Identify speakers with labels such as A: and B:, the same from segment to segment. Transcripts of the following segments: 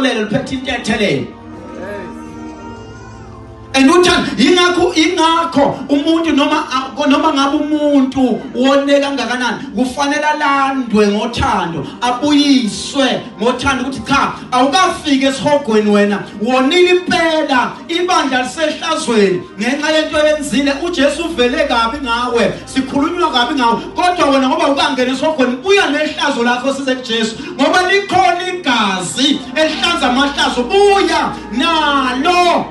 A: Liphethe intethelelo. And uthando ingakho umuntu noma ngabe umuntu wone kangakanani kufanele alandwe ngothando, abuyiswe ngothando ukuthi cha, awukafiki esihogweni wena, wonile impela, ibandla lisehlazweni ngenxa yento oyenzile. uJesu uvele kabi ngawe, sikhulunywa kabi ngawe, kodwa wena ngoba ukangena esihogweni buya nehlazo lakho size kuJesu, ngoba likhona igazi elihlanza amahlazo, buya nalo.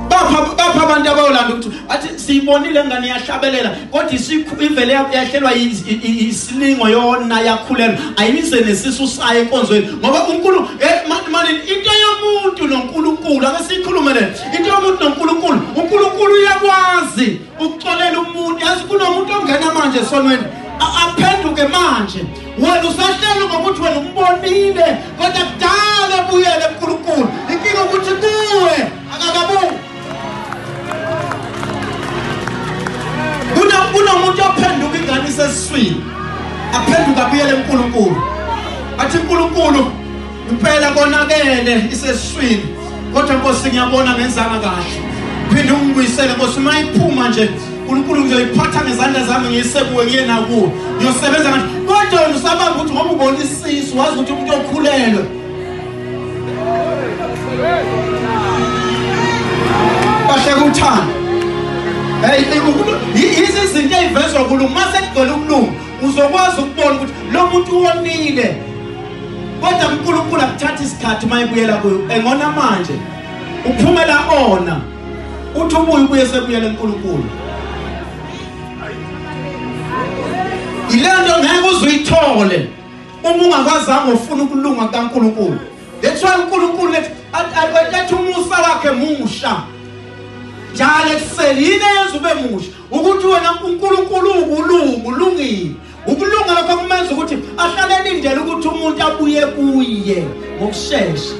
A: Bapha abantu abayolanda ukuthi athi siyibonile ngane iyahlabelela, kodwa ivele yahlelwa isilingo yona yakhulelwa, ayize nesisu sayo enkonzweni, ngoba uNkulunkulu into yomuntu noNkulunkulu, ake siyikhulume le into yomuntu noNkulunkulu. uNkulunkulu uyakwazi ukuxolela umuntu. Yazi kunomuntu ongena manje esonweni aphenduke manje, wena usahleli ngokuthi wena umbonile, kodwa kudala ebuyele kuNkulunkulu. Inkinga ukuthi kuwe akakabuyi. Kunomuntu ophenduka ingane isesiswini, aphenduka abuyele kuNkulunkulu, athi uNkulunkulu impela konakele isesiswini, kodwa Nkosi ngiyabona ngenzanga kahle, phinde ungibuyisele Nkosi. Uma iphuma nje uNkulunkulu ngizoyiphatha ngezandla zami ngiyise kuwe, ngiye nakuwe, ngiyosebenza kahle. Kodwa wena usabanga ukuthi ngoba ubona isisu wazi ukuthi umuntu okhulelwe. Bahleka uthando. Hey, yizi izinto ezivezwa kulunga. Mase kugcwele ukulunga uzokwazi ukubona ukuthi lo muntu wonile, kodwa uNkulunkulu akuthatha isikhathi uma ebuyela kuyo. Engona manje uphumela ona, uthi ubuye ubuye sebuyele kuNkulunkulu. Ilento ngeke uzuyithole uma ungakwazanga ufuna ukulunga kaNkulunkulu. That's why uNkulunkulu lethi umusa wakhe musha njalo ekuseni. Yini eyenza ube musha? Ukuthi wena uNkulunkulu ukulunga, ulungile. Ukulunga lokho kumenza ukuthi ahlale elindele ukuthi umuntu abuye kuye ngokushesha.